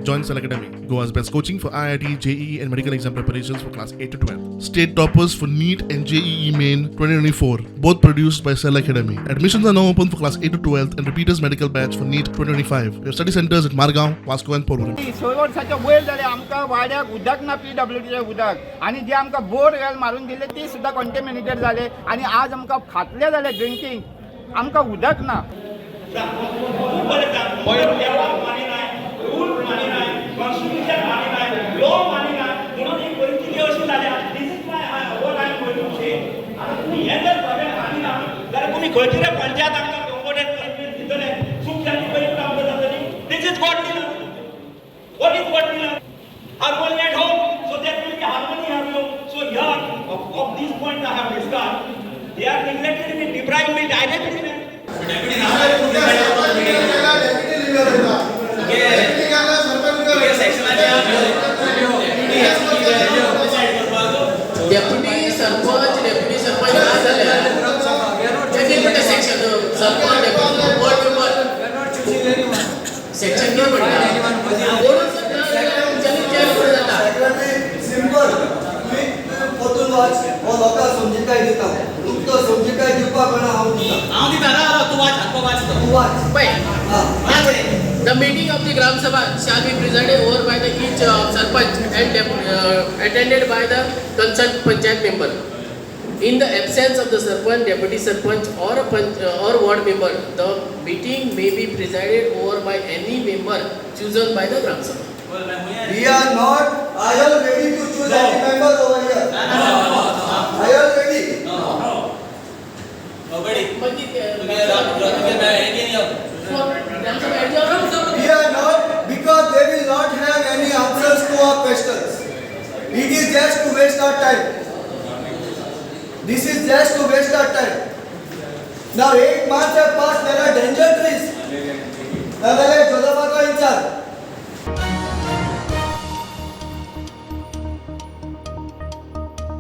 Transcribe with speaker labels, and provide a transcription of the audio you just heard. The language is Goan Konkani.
Speaker 1: Join Cell Academy, Goa's best coaching for IIT, JEE, and medical exam preparations for class 8 to 12. State toppers for NEET and JEE Main 2024, both produced by Cell Academy. Admissions are now open for class 8 to 12 and repeaters medical batch for NEET 2025. We have study centers at Margao, Vasco, and Porvorim.
Speaker 2: स वर्साच्या वयर जाले आमकां वाड्याक उदक ना, पीडब्ल्यूडीचें उदक. आनी जे आमकां बोर वेल मारून दिले ती सुद्दां कॉन्टेमिनेटेड जाले आनी आज आमकां खातले जाले ड्रिंकींग आमकां उदक ना.
Speaker 3: खूब बरें काम. देवाक मानिनाय, रूल मानिनाय, कॉन्स्टिट्युशन मानिनाय, लॉ मानिनाय, म्हणून ही परिस्थिती अशी जाल्या. This is my what I am going to say. आतां तुमी हें जर सगळें मानिना जाल्यार तुमी खंयची रे पंचायत आमकां कम्फर्टेबल दितले, सुख शांती बरी प्राप्त जातली? This is God will. What is God will? Harmony at home, so there will be harmony at home. So here, of this point I have discussed, they are neglected me, deprived me directly.
Speaker 4: Deputy leader होता, डेप्युटी गेला, सरपंच.
Speaker 5: डेप्युटी सरपंच, डेप्युटी सरपंच ना जाल्यार ते कितें म्हणटा section? Sarpanch, deputy, ward member, section कितें म्हणटा? कोणूच ना जाल्यार तुमच्यांनी विचार करूं जाता.
Speaker 4: सेक्रेटरी, सिंपल, तुमी परतून वाच हो. लोकांक समजिकाय दिता, तुमकां समजिकाय दिवपाक कळना, हांव दिता.
Speaker 6: हांव दिता ना, तूं वाच, आमकां वाच तो.
Speaker 4: तूं वाच.
Speaker 5: पळय.
Speaker 4: हा.
Speaker 5: The meeting of the Gram Sabha shall be presided over by the each sarpanch and attended by the concerned panchayat member. In the absence of the sarpanch, deputy sarpanch or a panch, or ward member, the meeting may be presided over by any member chosen by the Gram Sabha.
Speaker 4: We are not, I am ready to choose any member over here. I am ready.
Speaker 6: Nobody.
Speaker 5: मागीर
Speaker 6: तुगे तुगे हें घेवन यो.
Speaker 5: Gram Sabha adjourn.
Speaker 4: We are not, because they will not have any answers to our questions. It is just to waste our time. This is just to waste our time. Now 8 months have passed, there are danger trees. नाजाल्यार जोजफाचो विचार.